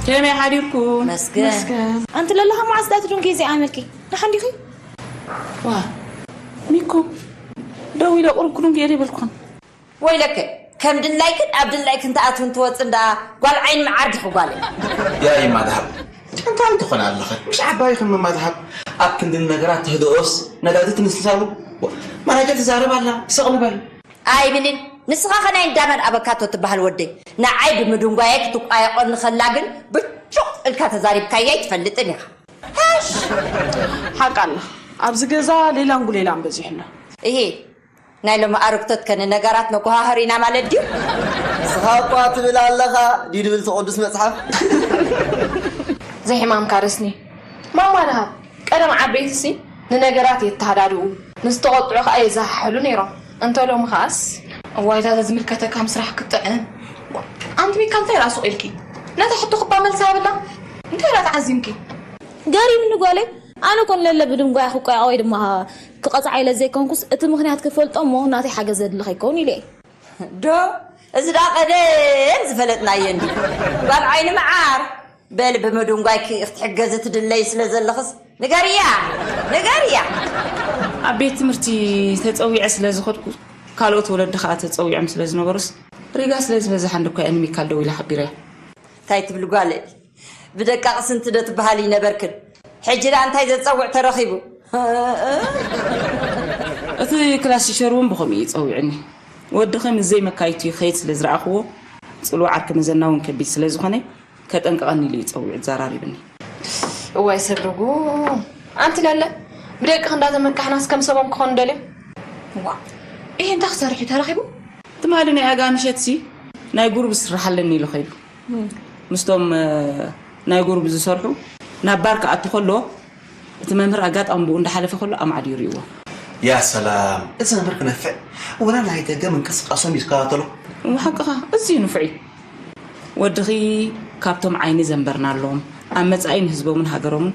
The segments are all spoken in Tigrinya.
ከመይ ሓዲርኩም? መስገን። መስገን። ኣንቲ ለለኻ መዓስ ዳኣ ትድንጉ እዚኣ መልኪ? ደሓን ዲኺ? ዋ፣ ሚኮ፣ ደው ኢለ ቁሩብ ክድንጉ እየ ዘይበልኩን። ወይለከ፣ ከም ድላይክን ኣብ ድላይክን ትኣትውን ትወጽን ደኣ ጓል ዓይኒ መዓር ዲኺ ጓለይ? ያ ይማ ደሃብ። እንታይ ትኾና ኣለኽን? ምሽ ዓባይኽን ምማ ደሃብ። ኣብ ክንድን ነገራት ተህድኦስ ነዳዲ ትንስሳሉ። ማናጀር ትዛረብ ኣላ፣ ስቕ ንበል። ኣይብልን። ንስኻ ኸ ናይ እንዳመን ኣበካቶ ትበሃል ወደይ? ንዓይ ብምድንጓየ ክትቋየቐኒ ኸላ ግን ብጩቕ ኢልካ ተዛሪብካያ ኣይትፈልጥን ኢኻ። ሃሽ! ሓቃ ኣላ። ኣብዚ ገዛ ሌላን ጉሌላን በዚሑ ኣሎ። እሂ፣ ናይ ሎሚ ኣረግቶት ከ ንነገራት ነጓሃህር ኢና ማለት ድዩ? ንስኻ እኳ ትብል ኣለኻ፣ ድዩ ድብል እቲ ቅዱስ መጽሓፍ? ዘይሕማምካ ረስኒ። ማማ ደሃብ፣ ቀደም ዓበይትሲ ንነገራት የተሃዳድኡ፣ ንዝተቖጥዑ ኸኣ የዘሓሕሉ ነይሮም። እንተ ሎሚ ኸኣስ? እዋይ፣ እታ ተዝምልከተካ ምስራሕ ክትጥዕም። ኣንቲ ሚካ፣ እንታይ ደኣ ሱቕ ኢልኪ? ነታ ሕቶ ክባ መልሲ ሃብላ። እንታይ ደኣ ተዓዚምኪ? ገሪምኒ ጓለይ፣ ኣነ ኮን ለለ ብድንጓያ ክቆያ ወይ ድማ ክቐጽዓ ኢለ ዘይኮንኩስ፣ እቲ ምኽንያት ክፈልጦ እሞ ናተይ ሓገዝ ዘድሊ ከይከውን ኢለ እየ። ዶ፣ እዚ ደኣ ቀደም ዝፈለጥናዮ እንዲ። ጓል ዓይኒ መዓር፣ በሊ ብምድንጓይኪ ክትሕገዚ ትድለይ ስለ ዘለኽስ ንገርያ፣ ንገርያ። ኣብ ቤት ትምህርቲ ተጸዊዐ ስለ ዝኸድኩ፣ ካልኦት ወለዲ ኸኣ ተጸዊዖም ስለ ዝነበሩስ፣ ሪጋ ስለ ዝበዝሓ እንድኳ እየ ንሚካል ደዊለ ሓቢረያ። እንታይ ትብሊ ጓለይ? ብደቃቕ ስንቲ ዶ ትበሃሊ ነበርክን? ሕጂ ደኣ እንታይ ዘጸውዕ ተረኺቡ? እቲ ክላስ ቲቸር እውን ብኸምኡ እዩ ጸዊዑኒ። ወድኺ ምስ ዘይመካይቱ ይኸይድ ስለ ዝረኣኽዎ፣ ጽልዋ ዓርኪ መዘና እውን ከቢድ ስለ ዝኾነ፣ ከጠንቅቐኒ ኢሉ እዩ ጸዊዑ ዘራሪብኒ። እዋይ ሰብ ርጉም። ኣንቲ ለለ፣ ብደቅኺ እንዳተመካሕናስ ከም ሰቦም ክኾኑ ደልዮም? ዋ፣ ይሄ እንታይ ክሰርሕ እዩ ተረኺቡ? ትማሊ ናይ ኣጋ ምሸትሲ ናይ ጉሩብ ስራሕ ኣለኒ ኢሉ ኸይዱ። ምስቶም፣ እ፣ ናይ ጉሩብ ዝሰርሑ ናብ ባር ክኣቱ ከሎ፣ እቲ መምህር ኣጋጣሚ ብኡ እንዳሓለፈ ከሎ ኣማዕድዩ ይርእይዎ። ያ ሰላም፣ እዚ መምህር ክነፍዕ፣ ወላ ናይ ደገ ምንቅስቃሶም ይከታተሎ። ሓቅኻ፣ እዚ ንፉዕ እዩ። ወድኺ ካብቶም ዓይኒ ዘንበርናሎም፣ ኣብ መጻኢ ንህዝቦምን ሃገሮምን፣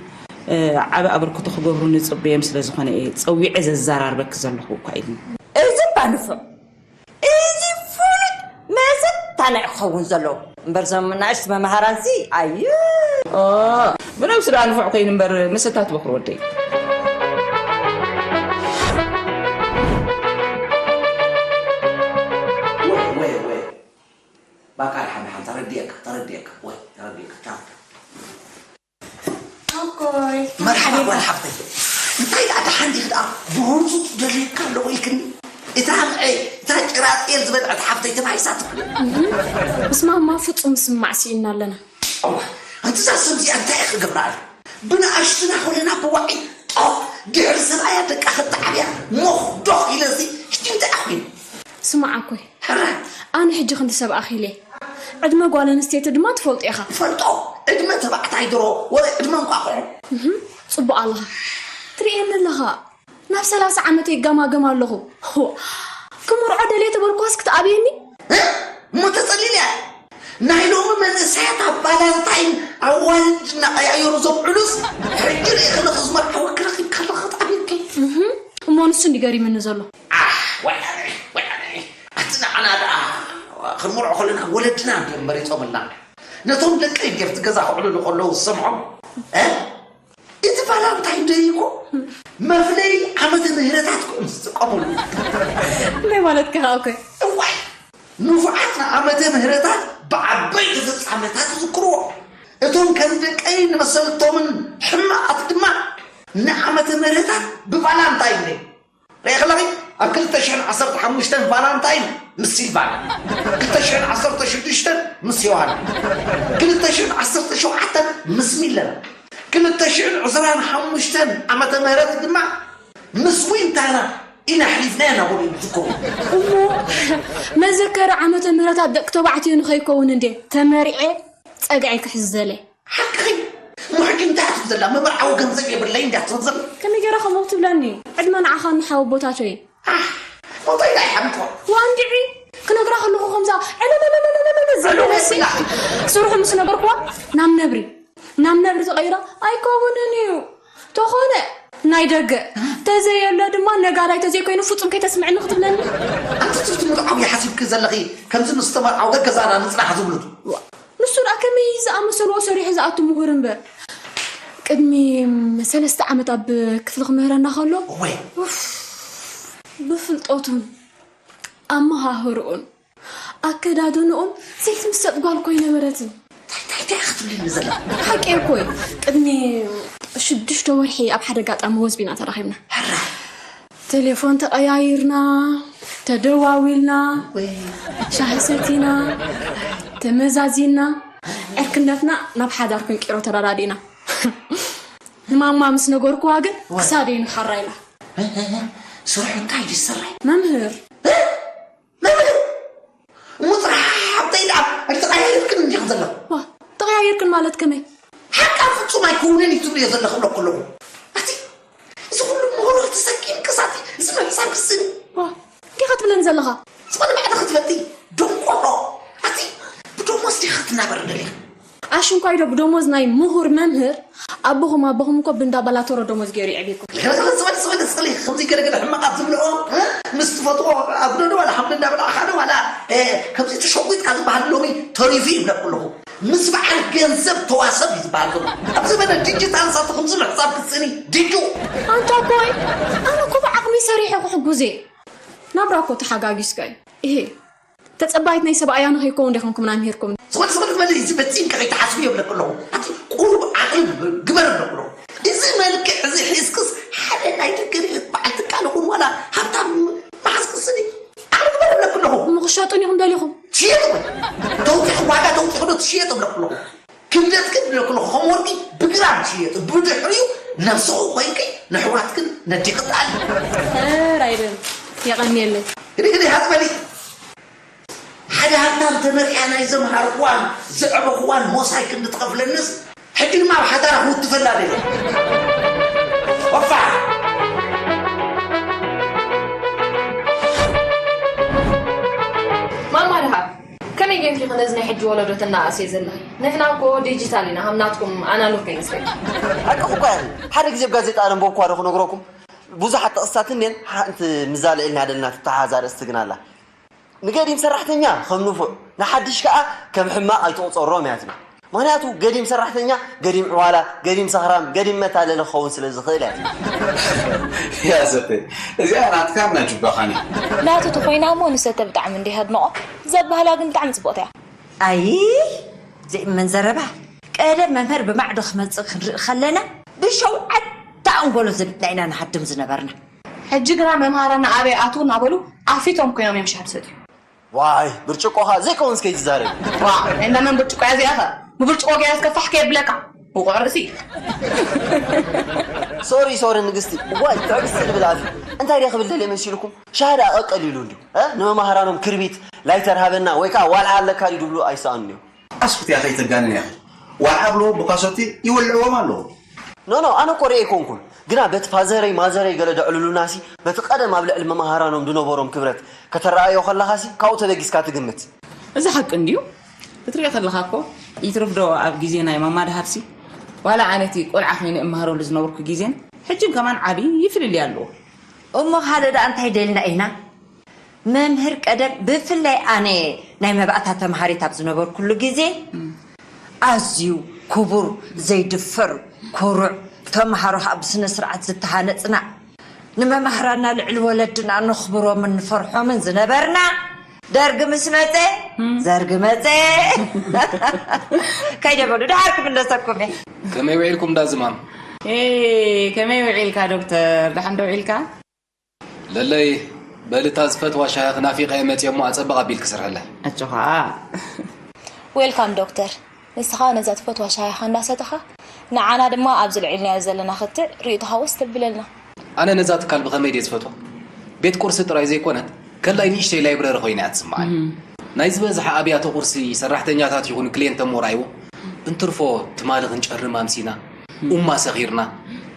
እ፣ ዓቢ ኣበርክቶ ክገብሩ ንጽበዮም ስለ ዝኾነ እየ ጸዊዐ ዘዘራርበኪ ዘለኹ እኳ ኢልኒ። እዚ እባ ንፉዕ፣ እዚ ፍሉጥ መሰታንዒ ክኸውን ዘለዎ። እምበር እዞም ንኣሽቱ መማህራንሲ፣ ኣዩ። ኦ፣ ብነብሱ ደኣ ንፉዕ ኮይኑ እምበር መሰታት በኹር ወደይ። ወይ፣ ወይ፣ ወይ። ባቃ ደሓን፣ ደሓን፣ ተረዲኤካ፣ ተረዲኤካ፣ ወይ፣ ተረዲኤካ፣ ቻው። ኣኮይ። መርሓባ ጓል ሓፍተይ። እንታይ ደኣ ደሓን ዲኺ ደኣ? ብህርዙ ደልየካ ኣለኹ ኢልክኒ። እታ ምዐ፣ እታ ጭራጤል ዝበልዐት ሓፍተይ ተባሂሳትኩ። ምስ ማማ ፍጹም ምስማዕ ስኢንና ኣለና። እዋ፣ ኣንቲ እዛ ሰብ እዚኣ እንታይ እያ ክገብራ ኣላ? ብንኣሽቱና ኮለና ብዋዒ ጦ፣ ድሕሪ ሰብኣያ ደቃ ከተዓብያ ሞኽ ዶኽ ኢለሲ፣ ሕጂ እንታይ እያ ኮይና? ስማዕ ኣኮይ፣ ሕራይ። ኣነ ሕጂ ክንዲ ሰብ ኣኺለ። ዕድመ ጓል ኣንስተይቲ ድማ ትፈልጦ ኢኻ። ፈልጦ፣ ዕድመ ተባዕታይ ድሮ፣ ወላ ዕድመ እንቋቑሖ። እህ፣ ጽቡቕ ኣለኻ። ትርእየኒ ኣለኻ። ናብ ሰላሳ ዓመተይ ይጋማገም ኣለኹ። ሆ፣ ክምርዖ ደልየ ተበልኳስ ክትኣብየኒ? እ? እሞ ተጸ-፣ ናይ ሎሚ መንእሰያት ኣብ ቫላንታይን ኣዋልድ እናቐያየሩ ዘብዕሉስ፣ ሕጂ ርኢኺ ንኽዝመርዓወኪ ረኺብካ ኣለኻ፣ ተዓቢርኪ። እሞ ንሱ እንዲ ገሪምኒ ዘሎ። ኣሕ፣ ወያነ፣ ወያነ። ኣቲ ንዓና ደኣ ክንምርዖ ከለና ወለድና እንድዮም መሪጾምልና። ነቶም ደቀይ ድዮም ኣብቲ ገዛ ክዕልሉ ከለዉ ዝሰምዖም? እ? እቲ ቫላንታይን ደይ እኮ መፍለይ ዓመተ ምህረታት እኮ እዮም ዝጥቀሙሉ። እንታይ ማለትካ ከኣ እኮ? እዋይ! ንፉዓት ንዓመተ ምህረታት ብዓበይቲ ፍጻመታት ይዝክርዎ። እቶም ከም ደቀይ ንመሰልቶምን ሕማቓት ድማ ንዓመተ ምህረታት ብቫላንታይን ደይ። ርኢኺ ኣለኺ? ኣብ ክልተ ሽሕን ዓሰርተ ሓሙሽተን ቫላንታይን ምስ ሲልቫና፣ ክልተ ሽሕን ዓሰርተ ሽዱሽተን ምስ ዮሃና፣ ክልተ ሽሕን ዓሰርተ ሸውዓተን ምስ ሚለና፣ ክልተ ሽሕን ዕስራን ሓሙሽተን ዓመተ ምህረት ድማ ምስ ዊንታና ኢና ኣሕሊፍናዮ እናበሉ እዮም ዝዝክሩ። እሞ መዘከሪ ዓመተ ምህረታት ደቂ ተባዕትዮ ንኸይከውን እንዴ ተመሪዐ ጸግዒ ክሕዝ ዘለ። ሓቅኺ። እሞ ሕጂ እንታይ እያ ትብል ዘላ? መመርዓዊ ገንዘብ የብለይ እንድያ ትብል ዘላ። ከመይ ገይራ ከምኡ ትብለኒ? ዕድመ ንዓኻን ንሓወቦታቶይን። ኣሕ፣ ሞተይ ናይ ሓምቶ። ዋንድዒ፣ ክነግራ ከለኹ ከምዛ ዕለመመመመመመ ዝበለሲ። ዕለመመመ። ስርሑ ምስ ነገርኩዋ ናብ ነብሪ፣ ናብ ነብሪ ተቐይራ ኣይከውንን እዩ። ተኾነ ናይ ደገ፣ ተዘየሎ ድማ ነጋዳይ ተዘይኮይኑ ፍጹም ከይተስምዕኒ ክትብለኒ። ኣንቲ ትብቲ ምርዓው ይሓሲብኪ ዘለኺ ከምዚ ምስ ተመርዓው ገዛና ንጽናሕ ዝብሉት። ዋ፣ ንሱ ደኣ ከመይ ዝኣመሰልዎ ሰሪሑ ዝኣቱ ምሁር እምበር። ቅድሚ ሰለስተ ዓመት ኣብ ክፍሊ ክምህረና ከሎ፣ እወ። ኡፍ፣ ብፍልጠቱን ኣመሃህርኡን ኣከዳድንኡን ዘይትምሰጥ ጓል ኮይነ ነበረትን። እንታይ እንታይ እንታይ ክትብልኒ ዘላ? ሓቂ እኮ እዩ። ቅድሚ ሽዱሽተ ወርሒ ኣብ ሓደ ኣጋጣሚ ወዝቢና ተራኺብና። ሕራይ። ቴሌፎን ተቐያይርና፣ ተደዋዊልና፣ ወይ። ሻሂ ሰቲና፣ ተመዛዚና፣ ዕርክነትና ናብ ሓዳር ክንቂሮ ተረዳዲእና። ንማማ ምስ ነገርኩዋ ግን ወይ። ክሳደይ ንሓራ ኢላ። እ፣ እ፣ እ፣ ስርሑ እንታይ ድዩ ዝሰርሕ? መምህር። እ? መምህር? እሞ ጥራሕ ኣብተይ ደኣ ኣይተቐያየርክን እንዲኺ ዘለኹ። ዋ፣ ተቐያየርክን ማለት ከመይ? ሓቃ ፍጹም ኣይከውንን እዩ ትብልዮ ዘለኹ እብለኩ ኣለኹ። ኣቲ፣ እዚ ኩሉ ምሁር ተሰኪምክስ ኣቲ፣ እዚ ምሕሳብ ክስኒ። ዋ፣ እንታይ ኢኻ ትብለኒ ዘለኻ? ዝኾነ ባዕልኺ ትፈልጢ፣ ደንቆሮ። ኣቲ፣ ብደሞዝ ዲኻ ክትናበር ደሊኻ? ኣሽንኳይዶ ብደሞዝ ናይ ምሁር መምህር? ኣቦኹም፣ ኣቦኹም እኮ ብእንዳ ባላቶሮ ደሞዝ ገይሩ የዕብየኩም። ገለ ገለ ዝበል ዝበል ዝኽእል ከምዚ ገለ ገለ ሕማቓት ዝብልኦ፣ እ? ምስ ትፈትዎ ኣጉዶ ዶ ዋላ ሓምሊ እንዳበላዕኻ ዶ ዋላ፣ እ፣ ከምዚ ተሸጒጥካ ዝበሃል ሎሚ ተሪፉ ይብለኩ ኣለኹ። ምስ በዓል ገንዘብ ተዋሰብ እዩ ዝበሃል ዘሎ። ኣብ ዘመነ ዲጂታል ንሳቱ ከምዚ ምሕሳብ ክትስእኒ ዲጁ። ኣንታ እኮ ኣነ እኮ ብዓቕሚ ሰሪሐ ክሕጉዝ እየ። ናብራ እኮ ተሓጋጊዝካ እዩ። እሄ። ተጸባይት ናይ ሰብኣያ ንኸይከውን ዲኹም ምሂርኩም? ዝኾነ ዝኾነ ዝበለ እዚ በጺምካ ከይትሓስቡ የብለክ ኣለኹ። ኣቲ ቁሩብ ዓቕሊ ግበር ኣለኩ ኣለኹ። እዚ መልክዕ እዚ ሒዝክስ ሓደ ናይ ደገ ርኢት በዓል ትካል ይኹን ዋላ ሃብታም መሓዝ ክስኒ ዓቕሊ ግበር ኣለኩ ኣለኹ። እሞ ክሸጡን ኢኹም ደሊኹም? ሽየጡ። ተውፂኹ ዋጋ ተውፂኹ ዶ ትሽየጡ ኣለኩ ኣለኹ። ክብደት ክብደት ኣለኩ ከም ወርቂ ብግራም ዝሽየጥ፣ ብድሕሪኡ ነብስኹ ኮይንኪ ንሕዋትክን ነዲኺ ጣል። ራይደን የቐንየለይ። ግዲ ግዲ ሃፅበሊ። ሓደ ሃብታም ተመርዕያ ናይ ዘምሃርኩዋን ዘዕበኹዋን ሞሳይ ክንዲ ትኸፍለንስ፣ ሕጂ ድማ ኣብ ሓዳራ ክውትፈላ ደለ። ወፋ። ማማ ድሃ፣ ከመይ ጌርኪ ኢኺ ነዚ ናይ ሕጂ ወለዶ ተናኣእስዮ ዘለኺ? ንሕና እኮ ዲጂታል ኢና፣ ሃም ናትኩም ኣናሎግ ኣይንስረይ። ሓቅኺ እኮ ኢኺ። ሓደ ግዜ ኣብ ጋዜጣ ኣነንበብኩዋ ዶ ክነግረኩም? ብዙሓት ጥቕስታት እኔን፣ ሓንቲ ምዛ ልዕልና ደልና ትተሓዝ ኣርእስቲ ግን ኣላ። ንገዲም ሰራሕተኛ ከም ንፉዕ፣ ንሓድሽ ከኣ ከም ሕማቕ ኣይትቑጸሮም እያ ትብል። ምኽንያቱ ገዲም ሰራሕተኛ፣ ገዲም ዕዋላ፣ ገዲም ሰኽራም፣ ገዲም መታለሊ ክኸውን ስለ ዝኽእል እያ ትብል። ያ ሰተይ፣ እዚኣ ናትካን ናይ ጁባኻን እያ። ናቱ ተኾይና እሞ ንሰተ ብጣዕሚ እንዲህ ኣድንቖ። ዘባህላ ግን ብጣዕሚ ጽቡቕቲ እያ። ኣይ፣ ዘይእመን ዘረባ። ቀደም መምህር ብማዕዶ ክመጽእ ክንርኢ ከለና፣ ብሸውዓተ ኣንጎሎ ዘቢጥና ኢና ንሃድም ዝነበርና። ሕጂ ግና መምሃራና ኣበይ ኣትዉ እናበሉ ኣፊቶም ኮይኖም እዮም ሻሂ ዝሰትዩ። ዋይ፣ ብርጭቆኻ ዘይከውንስ ከይትዛረብ። ዋ፣ እንዳ መን ብርጭቆ እያ እዚኣኸ? ብብርጭቆ ገይረስ ከፋሕ ከየብለካ። ውቑዕ ርእሲ። ሶሪ፣ ሶሪ ንግስቲ። ዋይ፣ ትዕግስቲ ልብል ኣትዩ። እንታይ ደኣ ክብል ደልየ መሲልኩም? ሻሂ ደኣ ቀቀል ኢሉ እንድዩ። እ? ንመማህራኖም ክርቢት፣ ላይተር ሃበና ወይ ከኣ ዋልዓ ኣለካ ድዩ ድብሉ ኣይሰኣኑን እዮም። ኣስኩት እያ ከይተጋንን ኢኺ። ዋልዓ ብሎ ብካሶቲ ይወልዕዎም ኣለዉ። ኖ፣ ኖ፣ ኣነ እኮ ርእየ ኣይኮንኩን። ግና በቲ ፋዘረይ ማዘረይ ገለ ደዕልሉናሲ፣ በቲ ቀደም ኣብ ልዕሊ መማህራኖም ድነበሮም ክብረት ከተረኣዮ ከለኻሲ፣ ካብኡ ተበጊስካ ትግምት። እዚ ሓቂ እንድዩ። ክትሪኦ ከለኻ እኮ ይትርፍ ዶ ኣብ ግዜ ናይ ማማ ደሃብሲ ዋላ ኣነ እቲ ቆልዓ ኮይነ እመሃረሉ ዝነበርኩ ግዜን ሕጅን ከማን ዓቢ ይፍልልይ ኣለዎ። እሞ ካልእ ደኣ እንታይ ደልና ኢና? መምህር ቀደም ብፍላይ ኣነ ናይ መባእታ ተምሃሪት ኣብ ዝነበርኩሉ ግዜ ኣዝዩ ክቡር፣ ዘይድፈር፣ ኩሩዕ፣ ተምሃሮ ከዓ ብስነ ስርዓት ዝተሃነፅና፣ ንመማህራና ልዕሊ ወለድና ነኽብሮምን ንፈርሖምን ዝነበርና፣ ደርግ ምስ መፀ፣ ዘርግ መፀ። ከይደ በሉ፣ ደሓር ክምለሰኩም እየ። ከመይ ውዒልኩም እንዳ ዝማም? ኤ፣ ከመይ ውዒልካ ዶክተር? ደሓን ዶ ውዒልካ? ለለይ፣ በሊ እታ ዝፈትዋ ሻሂ ክናፊቐ እየ መፅየ እሞ ኣፀብቕ ኣቢልኪ ስርሕለይ። ኣጆኻ። ዌልካም ዶክተር። ንስኻ ነዛ ትፈትዋ ሻሂኻ እንዳሰተኻ ንዓና ድማ ኣብዚ ልዒልናዮ ዘለና ክትዕ ርእይቶኻ ወስ ተብለልና። ኣነ ነዛ ትካል ብኸመይ ድየ ዝፈትዋ? ቤት ቁርሲ ጥራይ ዘይኮነት ከላይ ንእሽተይ ላይብረሪ ኮይና እያ ትስምዓኒ። ናይ ዝበዝሐ ኣብያተ ቁርሲ ሰራሕተኛታት ይኹኑ ክልየንት እሞ ረኣይዎ እንትርፎ ትማሊ ክንጨርም ኣምሲና፣ ኡማ ሰኺርና፣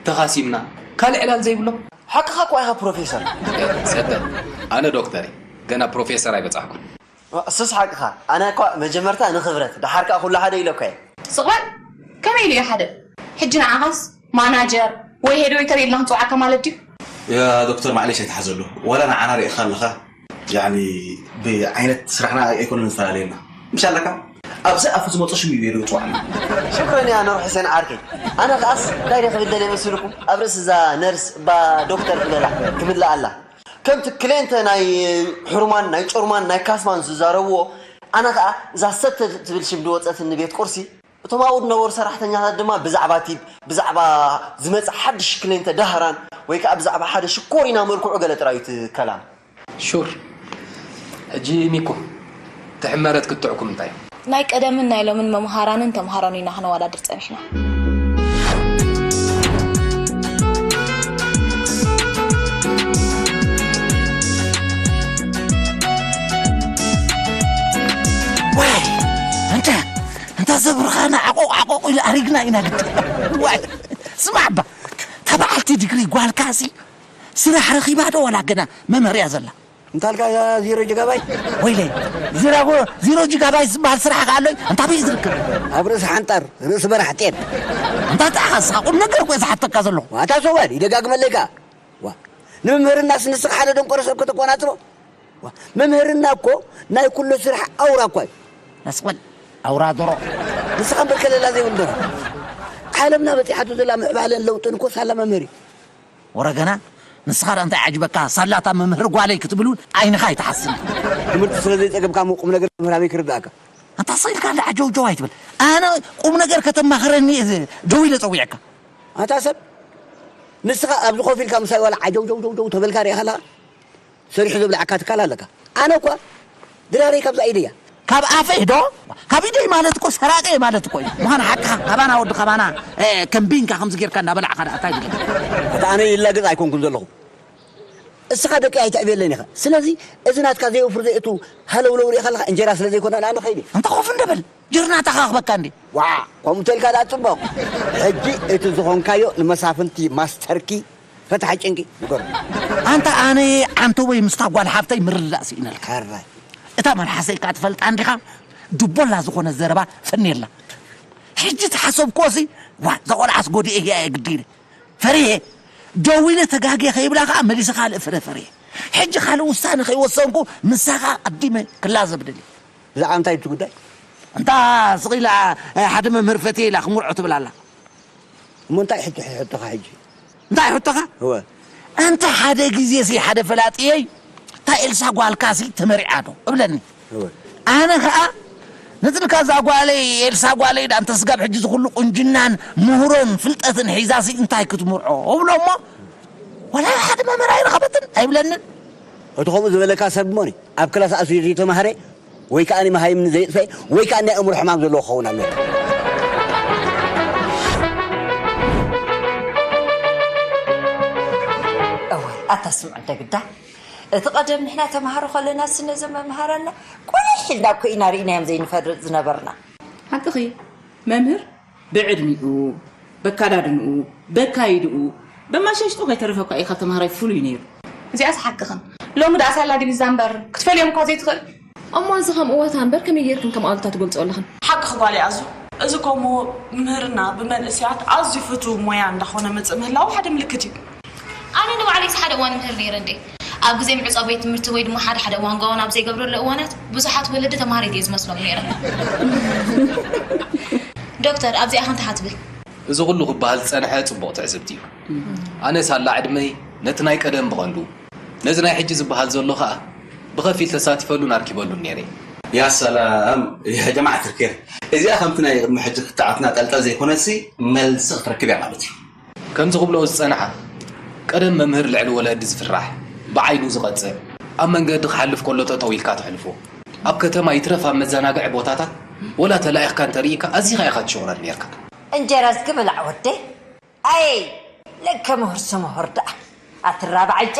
ተኻሲምና፣ ካልእ ዕላል ዘይብሎም። ሓቅኻ እኳ ኢኻ ፕሮፌሰር። ሰተ፣ ኣነ ዶክተር እየ፣ ገና ፕሮፌሰር ኣይበጻሕኩን። እሱስ ሓቅኻ፣ ኣነ እኳ መጀመርታ ንኽብረት ደሓር ከኣ ኩሉ ሓደ ኢለ እኳ እየ። ስቕ በል! ከመይ ኢሉ እዩ ሓደ? ሕጂ ንዓኻስ ማናጀር ወይ ሄድ ዌይተር ኢልና ክንጽውዓካ ማለት ድዩ? ያ ዶክተር ማዕሌሽ ኣይትሓዘሉ፣ ዋላ ንዓና ርኢኻ ኣለኻ። ያኒ ብዓይነት ስራሕና ኣይኮነን ዝፈላለየና። ምሽ ኣለካ ኣብዚ ኣፉ ዝመጾ ሽም እዩ ዶ ጽዋዕና። ሽክረን እያ ኑር ሑሴን ዓርከይ። ኣነ ከኣስ እንታይ ደ ክብል ደልየ መሲልኩም ኣብ ርእሲ እዛ ነርስ እባ ዶክተር ክበላ ክምልኣ ኣላ። ከምቲ ክሌንተ ናይ ሕሩማን ናይ ጮርማን ናይ ካስማን ዝዛረብዎ ኣነ ከኣ እዛ ሰተ ትብል ሽም ድወጸትኒ ቤት ቁርሲ እቶም ኣብኡ ዝነበሩ ሰራሕተኛታት ድማ ብዛዕባ ቲፕ፣ ብዛዕባ ዝመጽእ ሓድሽ ክሌንተ ዳህራን ወይ ከኣ ብዛዕባ ሓደ ሽኮሪና መልክዑ ገለ ጥራይ እዩ እቲ ከላም። ሹር። ሕጂ ሚኩ፣ እቲ ሕመረት ክትዕኩም እንታይ እዩ? ናይ ቀደምን ናይ ሎምን መምሃራንን ተምሃሮን ኢና ክነወዳድር ጸኒሕና። ዋይ እንተ እንተ ዘብርኻና ዓቆቕ ዓቆቕ ኢሉ ኣሪግና ኢና ግዲ። ዋይ ስማዕ እባ፣ እታ በዓልቲ ዲግሪ ጓልካሲ ስራሕ ረኺባ ዶ ዋላ ገና መምህር እያ ዘላ? እንታልካ እዛ ዚሮ ጅጋባይ? ወይለይ፣ ዚሮ ዚሮ ጅጋባይ ዝበሃል ስራሕ ከ ኣሎይ? ኣንታ ኣበይ ዝርከብ? ኣብ ርእሲ ሓንጣር፣ ርእሲ በራሕ ጤል። ኣንታ ጥራኻ ንስኻ ቁም ነገር እኮ እየ ዝሓተካ ዘለኹ። ዋታ ሶባል ይደጋግመለይ ከኣ። ዋ፣ ንምምህርናስ ንስኻ ሓደ ደንቆሮ ሰብ ከተቆናጽቦ? ዋ፣ መምህርና እኮ ናይ ኩሉ ስራሕ ኣውራ እኳ እዩ። ነስቕል ኣውራ ዶሮ። ንስኻ እምበር ከለላ ዘይብሉ ዶሮ። ዓለምና በጺሓቶ ዘላ ምዕባለን ለውጥን እኮ ሳላ መምህር እዩ። ወረገና ንስኻ ደኣ እንታይ ዓጅበካ ሳላታ መምህር ጓለይ ክትብል እውን ዓይንኻ ኣይትሓስን። ትምህርቲ ስለ ዘይጸገብካ እሞ ቁም ነገር መምህር ኣበይ ክርድኣካ? ኣንታ ስቕ ኢልካ እንዳ ዓጀውጀው ኣይትበል። ኣነ ቁም ነገር ከተማኽረኒ እየ ደው ኢለ ጸዊዐካ። ኣንታ ሰብ ንስኻ ኣብዚ ኮፍ ኢልካ ምሳይ ዋላ ዓጀውጀውጀው ተበልካ ሪኢኻ ኣለኻ? ሰሪሑ ዘብልዓካ ትካል ኣለካ። ኣነ እኳ ድራረይ ካብዛ ኢደያ። ካብ ኣፈይ ዶ? ካብ ኢደይ ማለት እኮ ሰራቂ ማለት እኮ እዩ። ምዃን ሓቅኻ ካባና ወዲ ካባና ከም ቢንካ ከምዚ ጌርካ እንዳበላዕካ ደኣ እንታይ ትብል? ኣታ ኣነ ይላገጽ ኣይኮንኩን ዘለኹ። እስኻ ደቂ ኣይትዕብየለይን ኢኻ። ስለዚ እዚ ናትካ ዘየውፍር ዘየእቱ ሃለውለው ሪኢኻ ኣለኻ እንጀራ ስለ ዘይኮነ ኣነ ኸይደ። ኣንታ ኮፍ እንደ በል። ጅርናታ ከኽበካ እንዴ? ዋዕ ከምኡ ተልካ ደኣ ጽቡቕ። ሕጂ እቲ ዝኾንካዮ ንመሳፍንቲ ማስተርኪ ፈታሒ ጭንቂ ንገሩ። ኣንታ ኣነ ዓንተቦይ ምስታ ጓል ሓፍተይ ምርድዳእ ስኢነልካ። ሕራይ እታ መልሓሰይ እካ ትፈልጣ እንዲኻ? ድቦላ ዝኾነ ዘረባ ፈኔላ። ሕጂ ተሓሰብክዎሲ ዋ እዛ ቆልዓስ ጎዲኤያ እየ ግዲ ኢለ ፈሪሄ ደዊለ ተጋግየ ከይብላ ከዓ መሊሰ ካልእ ፍረ ፈሪሄ። ሕጂ ካልእ ውሳነ ከይወሰንኩ ምሳኻ ኣቐዲመ ክላዘብ ደልየ። ብዛዕባ እንታይ እቲ ጉዳይ? እንታ ስቕ ኢላ ሓደ መምህር ፈትየ ኢላ ክምርዖ ትብል ኣላ። እሞ እንታይ ሕቶ ሕቶኻ ሕጂ? እንታይ ሕቶኻ? እወ። ኣንታ ሓደ ግዜ ሲ ሓደ ፈላጥየይ እታ ኤልሳ ጓልካ ሲ ተመሪዓ ዶ እብለኒ። እወ። ኣነ ኸኣ ነትልካ እዛ ጓለይ ኤልሳ ጓለይ ዳ እንተ ስጋብ ሕጂ ዝኹሉ ቁንጅናን ምህሮን ፍልጠትን ሒዛ ሲ እንታይ ክትምርዖ እብሎ እሞ ወላ ሓደ መምህር ኣይረኸበትን ኣይብለንን። እቲ ከምኡ ዝበለካ ሰብ እሞኒ ኣብ ክላስ ኣትዩ ዘይተማህረ ወይ ከኣ መሃይም ንዘይጥፈ ወይ ከኣ ናይ ኣእምሮ ሕማም ዘለዎ ክኸውን ኣለዎ። እወ ኣታ ስምዑ እንተ ግዳ እቲ ቀደም ንሕና ተማሃሮ ከለና ስነ ዘመምሃራና ቁልሕ ኢልና እኮ ኢና ርኢናዮም ዘይንፈልጥ ዝነበርና። ሓቅኺ መምህር ብዕድሚኡ፣ በካዳድንኡ፣ በካይድኡ፣ በማሸሽጥኡ ከይተረፈ እኳ እዩ ካብ ተምሃራይ ፍሉይ ነይሩ። እዚኣስ ሓቅኽን። ሎሚ ደኣ ሳላ ዲቪዛ እምበር ክትፈልዮም እኳ ዘይትኽእል። እሞ እዚ ከም እወታ እምበር ከመይ ጌርክን ከም ኣሉታ ትገልጾ ኣለኽን? ሓቅኺ ጓለይ ኣዙ፣ እዚ ከምኡ ምህርና ብመንእሰያት ኣዝዩ ፍቱው ሞያ እንዳኾነ መጽእ ምህላዉ ሓደ ምልክት እዩ። ኣነ ንባዕለይስ ሓደ እዋን ምህር ነይረ እንዴ። ኣብ ግዜ ምዕጻው ቤት ትምህርቲ ወይ ድማ ሓደ ሓደ እዋን ጋውን ኣብ ዘይገብረሉ እዋናት ብዙሓት ወለዲ ተምሃሪት እየ ዝመስሎም ነይረ። ዶክተር ኣብዚኣ ኸ እንታይ ትብል? እዚ ኩሉ ክበሃል ዝጸንሐ ጽቡቕ ትዕዝብቲ እዩ። ኣነ ሳላ ዕድመይ ነቲ ናይ ቀደም ብቐንዱ ነዚ ናይ ሕጂ ዝበሃል ዘሎ ኸኣ ብኸፊል ተሳቲፈሉን ኣርኪበሉን ነይረ። ያ ሰላም ያ ጀማዓት ርኬር እዚኣ ከምቲ ናይ ቅድሚ ሕጂ ክትዓትና ጠልጠል ዘይኮነሲ መልሲ ክትረክብ እያ ማለት እዩ። ከምዚ ክብልኦ ዝጸንሓ ቀደም መምህር ልዕሊ ወለዲ ዝፍራሕ ብዓይኑ ዝቐጽዕ ኣብ መንገዲ ክሓልፍ ከሎ ጠጠው ኢልካ ተሕልፎ ኣብ ከተማ ይትረፍ ኣብ መዘናግዒ ቦታታት ወላ ተላኢኽካ እንተርኢካ ኣዚኻ ኢኻ ትሽቕረር ኔርካ። እንጀራ እስኪ ብላዕ ወደይ። ኣይ ለከ ምሁርሲ ምሁር ደኣ ኣትራብዓጨ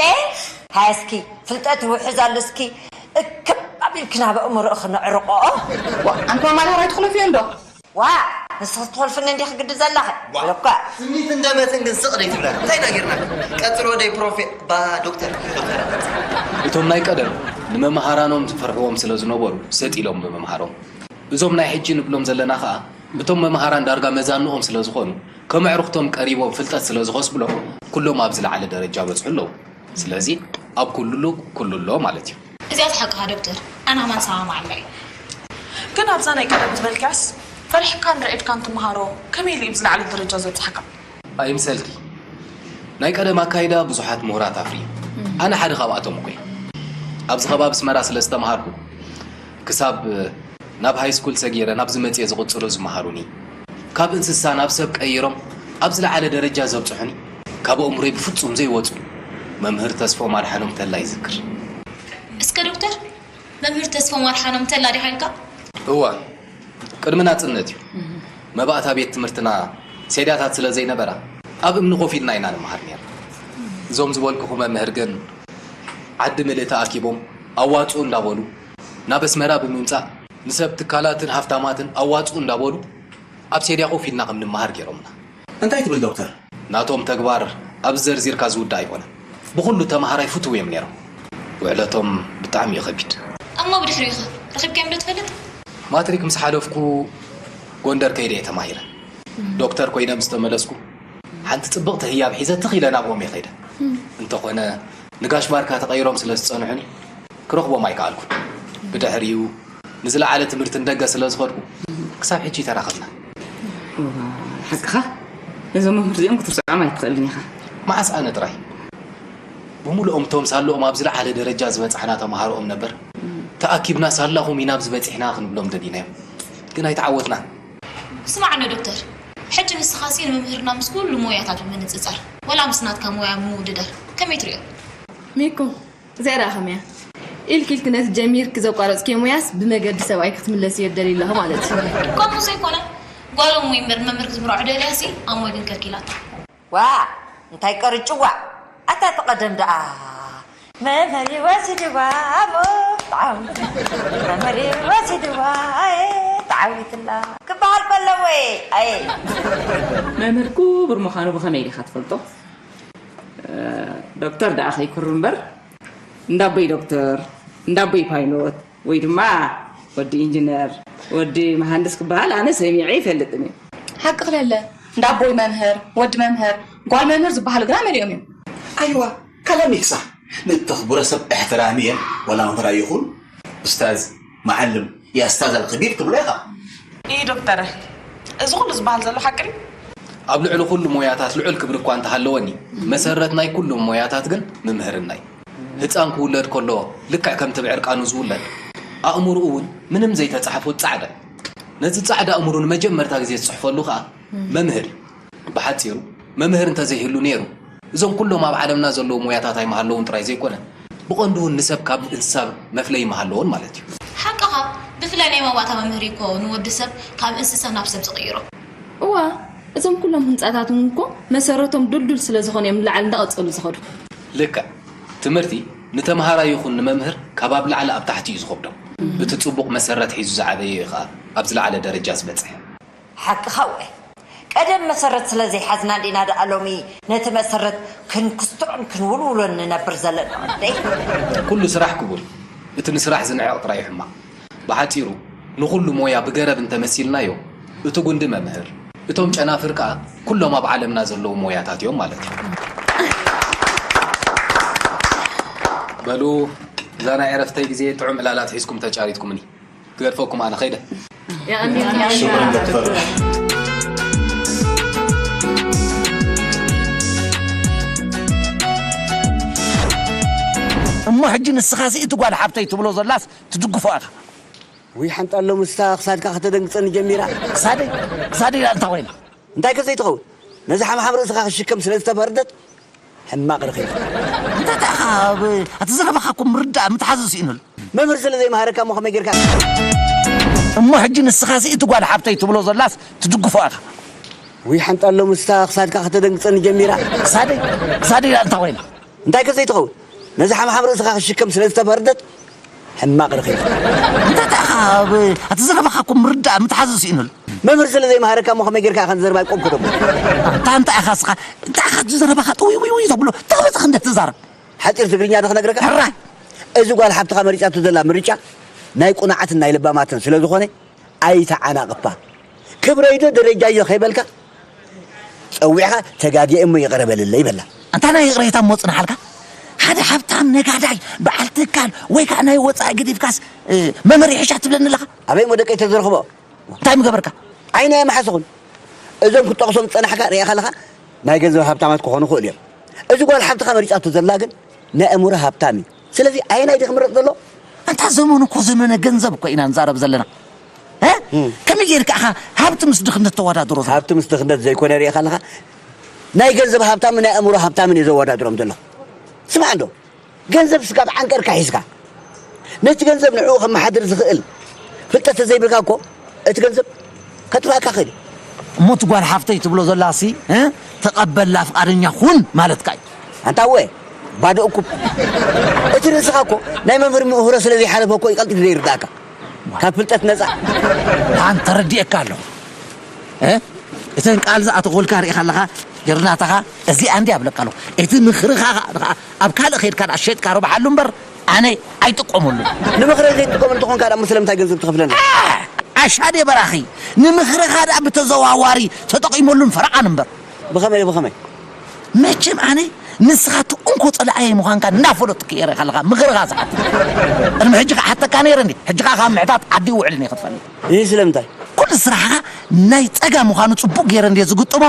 ሃያ እስኪ ፍልጠት ይውሕዝ ኣሎ እስኪ እክብ ኣቢልኪ ናብ ኣእምሮእኺ ነዕርቆኦ። ዋ ኣንቲ ማማይ ሆራይ ትኹለፍዮ እንዶ። ዋ ንስኺ ትኾልፍኒ እንዲኺ ግዲ ዘለኺ። ዋእ። እኳ። ስኒትን ደመትን ግን ስቕ ደይትብላ እንታይ ኢና ጌርና። ቀጽሎ ደይ ፕሮፌ ባ ዶክተር ዶክተር ኣቐጽል። እቶም ናይ ቀደም ንመምሃራኖም ዝፈርሕዎም ስለ ዝነበሩ ሰጥ ኢሎም ብምምሃሮም እዞም ናይ ሕጂ ንብሎም ዘለና ኸኣ እቶም መምሃራን ዳርጋ መዛንኦም ስለ ዝኾኑ ከም ኣዕሩኽቶም ቀሪቦም ፍልጠት ስለ ዝኸስብሎም ኩሎም ኣብ ዝለዓለ ደረጃ በጽሑ ኣለዉ። ስለዚ ኣብ ኩሉሉ ኩሉ ኣሎ ማለት እዩ። እዚኣስ ሓቅኻ ዶክተር፣ ኣነ ከማን እሰማማዓካ እየ። ግን ኣብዛ ናይ ቀደም ዝበልክያስ ፈሪሕካን ርዒድካን ትመሃሮ ከመይ ኢሉ እዩ ኣብ ዝለዓለ ደረጃ ዘብጽሓካ? ኣይምሰልኪ። ናይ ቀደም ኣካይዳ ብዙሓት ምሁራት ኣፍርዩ። ኣነ ሓደ ካብኣቶም እኮ እየ። ኣብዚ ከባቢ ኣስመራ ስለ ዝተምሃርኩ ክሳብ ናብ ሃይስኩል ሰጊረ ናብዚ መጽየ ዝቕጽሉ ዝመሃሩኒ ካብ እንስሳ ናብ ሰብ ቀይሮም ኣብ ዝለዓለ ደረጃ ዘብጽሑኒ ካብ ኣእምሮይ ብፍጹም ዘይወጹ መምህር ተስፎም ኣድሓኖም ተላ ይዝክር። እስከ ዶክተር መምህር ተስፎም ኣድሓኖም ተላ ዲኻ ኢልካ? እወ ቅድሚ ናጽነት እዩ። መባእታ ቤት ትምህርትና ሴዳታት ስለ ዘይነበራ ኣብ እምኒ ኮፍ ኢልና ኢና ንመሃር ኔርና። እዞም ዝበልኩኹ መምህር ግን ዓዲ ምልእቲ ኣኪቦም ኣዋፅኡ እንዳበሉ ናብ ኣስመራ ብምምፃእ ንሰብ ትካላትን ሃፍታማትን ኣዋፅኡ እንዳበሉ ኣብ ሴድያ ኮፍ ኢልና ከም ንመሃር ገይሮምና። እንታይ ትብል ዶክተር? ናቶም ተግባር ኣብዚ ዘርዚርካ ዝውዳእ ኣይኮነን። ብኹሉ ተምሃራይ ፍቱው እዮም ነይሮም። ውዕለቶም ብጣዕሚ እዩ ኸቢድ። እሞ ብድሕሪኡ ኸ ረኺብካዮም ዶ ትፈልጥ? ማትሪክ ምስ ሓለፍኩ ጎንደር ከይደ እየ ተማሂረ። ዶክተር ኮይነ ምስ ተመለስኩ ሓንቲ ፅብቕቲ ህያብ ሒዘ ትኽ ኢለ ናብኦም እየ ኸይደ። እንተኾነ ንጋሽ ባርካ ተቐይሮም ስለ ዝጸንሑኒ ክረኽቦም ኣይከኣልኩን። ብድሕሪኡ ንዝለዓለ ትምህርቲ ንደገ ስለ ዝኸድኩ ክሳብ ሕጂ ኣይተራኸብናን። እዋ ሓቅኻ ነዞም መምህር እዚኦም ክትርስዖም ኣይትኽእልን ኢኻ። መዓስ ኣነ ጥራይ ብምሉኦም እቶም ሳልኦም ኣብ ዝለዓለ ደረጃ ዝበጻሕና ተምሃሮኦም ነበር ተኣኪብና ሳላኹም ኢና ኣብዚ በጺሕና ክንብሎም ደሊናዮም ግን ኣይተዓወትናን። ስማዕ ዶ ዶክተር፣ ሕጂ ንስኻሲ ንመምህርና ምስ ኩሉ ሞያታት ብምንጽጻር፣ ወላ ምስ ናትካ ሞያ ብምውድዳር ከመይ ትሪኦ? ሚኮ፣ እዚኣ ደኣ ከመይ እያ? ኢልኪ ኢልኪ ነቲ ጀሚርኪ ዘቋረጽክዮ ሞያስ ብመገዲ ሰብኣይ ክትምለስዮ ትደልዪ ኣለኺ ማለት እዩ። ከምኡ ዘይኮነ፣ ጓል እሞ እምበር ንመምህር ክትምርዖ ደልያሲ ኣሞ ግን ከልኪላታ። ዋእ እንታይ ቀርጭዋ ኣታ እቲ ቀደም ደኣ መምህር ወሲድዋ ኣሞ ተዓዊት መምህር ወሲድዋ ኣየ ተዓዊትላ ክበሃል ከለዎ እየ ኣየ መምህር ክቡር ምዃኑ ብኸመይ ዲኻ ትፈልጦ? ዶክተር ደኣ ከይኩር እምበር እንዳቦይ ዶክተር እንዳቦይ ፓይሎት ወይ ድማ ወዲ ኢንጅነር፣ ወዲ መሃንድስ ክበሃል ኣነ ሰሚዐ ኣይፈልጥን እየ። ሓቅኺ ለለ፣ እንዳ ኣቦይ መምህር፣ ወዲ መምህር፣ ጓል መምህር ዝበሃሉ ግና መሊኦም እዮም። ኣይዋ ካላ ሚክሳ ንእተኽብሮ ሰብ እሕትራሚ እየን ዋላ መምህር ኣይኹን ኡስታዝ መዓልም የስታዝ ኣልኸቢር ትብሎ ኢኻ። ኢሂ ዶክተረ እዚ ኩሉ ዝበሃል ዘሎ ሓቂ ድዩ? ኣብ ልዕሊ ኩሉ ሞያታት ልዑል ክብሪ እኳ እንተሃለወኒ መሰረት ናይ ኩሎም ሞያታት ግን ምምህርና እዩ። ህጻን ክውለድ ከሎ ልክዕ ከምቲ ብዕርቃኑ ዝውለድ ኣእምርኡ እውን ምንም ዘይተጻሕፎ ጻዕዳ እዩ። ነዚ ጻዕዳ ኣእምሩ ንመጀመርታ ግዜ ዝጽሕፈሉ ከኣ መምህር እዩ። ብሓጺሩ መምህር እንተዘይህሉ ነይሩ እዞም ኩሎም ኣብ ዓለምና ዘለዉ ሞያታት ኣይምሃለዉን ጥራይ ዘይኮነ ብቐንዱ እውን ንሰብ ካብ እንስሳ መፍለዪ ምሃለዎን ማለት እዩ። ሓቅኻ፣ ብፍላይ ናይ መባእታ መምህር እዩ እኮ ንወዲ ሰብ ካብ እንስሳ ናብ ሰብ ዝቕይሮ። እዋ፣ እዞም ኩሎም ህንፃታት እውን እኮ መሰረቶም ድልዱል ስለ ዝኾነ እዮም ንላዕሊ እንዳቐፀሉ ዝኸዱ። ልክዕ፣ ትምህርቲ ንተምሃራይ ይኹን ንመምህር ካብ ኣብ ላዕሊ ኣብ ታሕቲ እዩ ዝኸብዶም። እቲ ፅቡቕ መሰረት ሒዙ ዝዓበየ እዩ ኸዓ ኣብ ዝለዓለ ደረጃ ዝበፅሕ። ሓቅኻ እወ ቀደም መሰረት ስለ ዘይሓዝና እንዲና ደኣ ሎሚ ነቲ መሰረት ክንክስቶዖን ክንውልውሎን ንነብር ዘለና ወደይ። ኩሉ ስራሕ ክቡር እዩ። እቲ ንስራሕ ዝንዕቕ ጥራይ እዩ ሕማቕ። ብሓጺሩ፣ ንኹሉ ሞያ ብገረብ እንተመሲልናዮ፣ እቲ ጉንዲ መምህር፣ እቶም ጨናፍር ከኣ ኩሎም ኣብ ዓለምና ዘለዉ ሞያታት እዮም ማለት እዩ። በሉ፣ እዛ ናይ ዕረፍተይ ግዜ ጥዑም ዕላላት ሒዝኩም ተጫሪትኩምኒ። ክገድፈኩም ኣነ ኸይደ። እሞ ሕጂ ንስኻሲ እቲ ጓል ሓብተይ ትብሎ ዘላስ ትድግፎ ኢኻ? ውይ ሓንጣሎ ምስታ ክሳድካ ከተደንግጸኒ ጀሚራ። ክሳደይ? ክሳደይ ደኣ እንታይ ኮይና? እንታይ ከ ዘይትኸውን? ነዚ ሓምሓም ርእስኻ ክሽከም ስለ ዝተፈርደት ሕማቕ ረኺብካ። እንታይ ደኣ ኢኻ ኣብ-፣ ኣቲ ዘረባኻ እኮ ምርዳእ ምትሓዝ ስኢኑሉ። መምህር ስለ ዘይመሃረካ እሞ ከመይ ጌርካ? እሞ ሕጂ ንስኻሲ እቲ ጓል ሓብተይ ትብሎ ዘላስ ትድግፎ ኢኻ? ውይ ሓንጣሎ ምስታ ክሳድካ ከተደንግጸኒ ጀሚራ። ክሳደይ? ክሳደይ ደኣ እንታይ ኮይና? እንታይ ከ ዘይትኸውን? ነዚ ሓምሓም ርእስኻ ክሽከም ስለ ዝተፈርደት ሕማቕ ረኺብካ። እንታይ ደኣ ኢኻ ኣብ-፣ ኣቲ ዘረባኻ እኮ ምርዳእ ምትሓዝ ስኢኑሉ። መምህር ስለ ዘይመሃረካ እሞ ከመይ ጌርካ ኢኻ ንዘረባይ ቆም ከተብሎ? ኣንታ እንታይ ኢኻ እስኻ? እንታይ ኢኻ እቲ ዘረባኻ ጥውይ ውይ ውይ ተብሎ? ተኽበትኽ እንደ ትዛረብ። ሓጺር ትግርኛ ዶ ክነግረካ? ሕራይ። እዚ ጓል ሓብትኻ መሪጻቶ ዘላ ምርጫ ናይ ቁኑዓትን ናይ ለባማትን ስለ ዝኾነ ኣይተዓናቕፋ። ክብረይ ዶ ደረጃዮ ከይበልካ ጸዊዕኻ ተጋግየ እሞ ይቕረ በልለይ በላ። ኣንታ ናይ ይቕሬታ እሞ ጽንሓልካ? ሓደ ሃብታም ነጋዳይ፣ በዓል ትካል ወይ ከዓ ናይ ወጻኢ ገዲፍካስ፣ እ፣ መምህር ይሕሻ ትብለኒ ኣለኻ? ኣበይ እሞ ደቀይ ተዝረኽቦ? እንታይ ምገበርካ? ዓይነይ ኣይመሓስኹን። እዞም ክትጠቕሶም ዝጸናሕካ ርኢኻ ኣለኻ ናይ ገንዘብ ሃብታማት ክኾኑ ይኽእሉ እዮም። እዚ ጓል ሓብትኻ መሪጻቶ ዘላ ግን ናይ ኣእምሮ ሃብታም እዩ። ስለዚ ኣየናይ ድዩ ክምረጽ ዘሎ? ኣንታ ዘመኑ እኮ ዘመነ ገንዘብ እኮ ኢና ንዛረብ ዘለና። እ? እም። ከመይ ጌርካ ኢኻ ሃብቲ ምስ ድኽነት ተወዳድሮ ዘለኻ? ሃብቲ ምስ ድኽነት ዘይኮነ ርኢኻ ኣለኻ። ናይ ገንዘብ ሃብታምን ናይ ኣእምሮ ሃብታምን እየ ዘወዳድሮም ዘለኹ። ስማዕ እንዶ፣ ገንዘብ ስጋብ ዓንቀርካ ሒዝካ ነቲ ገንዘብ ንዕኡ ከመሓድር ዝኽእል ፍልጠት ተዘይብልካ እኮ እቲ ገንዘብ ከጥፍኣካ ክእል እዩ። እሞ እቲ ጓል ሓፍተይ ትብሎ ዘላሲ፣ እ? ተቐበላ ፍቓደኛ ኩን ማለትካ እዩ። ኣንታ እወ፣ ባዶ እኩብ። እቲ ርእስኻ እኮ ናይ መምህር ምህሮ ስለ ዘይሓለፈ እኮ እዩ ቀልጢፉ ዘይርዳእካ። ካብ ፍልጠት ነጻ። ኣን ተረዲኤካ ኣለኹ። እ? እተን ቃል ዝኣተኹልካ ርኢኻ ኣለኻ፣ ጀርናታኻ እዚኣ እንድያ እብለካ ኣለኹ። እቲ ምኽርኻ ኸኣ ኣብ ካልእ ኸይድካ ደኣ ሸጥካ ርብሓሉ እምበር፣ ኣነ ኣይጥቀመሉን። ንምኽረይ ዘይትጥቀመሉ ተኾንካ ደኣ እሞ ስለምንታይ ገንዘብ ትኸፍለኒ? ኣ! ኣሻዴ በራኺ፣ ንምኽርኻ ደኣ ብተዘዋዋሪ ተጠቒመሉን ፈረቓን እምበር። ብኸመይ፣ ብኸመይ? መቸም ኣነ ንስኻ እቲ እንኮ ጸላኣየይ ምዃንካ እናፈለጥኩ እየ ርኢኻ ኣለኻ፣ ምኽርኻ ዝሓትት። ቅድሚ ሕጂ ክሓተካ ነይረ እንዴ? ሕጂ ኸኣ ካብ ምሕታት ዓዲ ይውዕልን እየ ክትፈልጥ። ይህ ስለምንታይ? ኩሉ ስራሕኻ ናይ ጸጋ ምዃኑ ጽቡቕ ገይረ እንድየ ዝግጥሞ።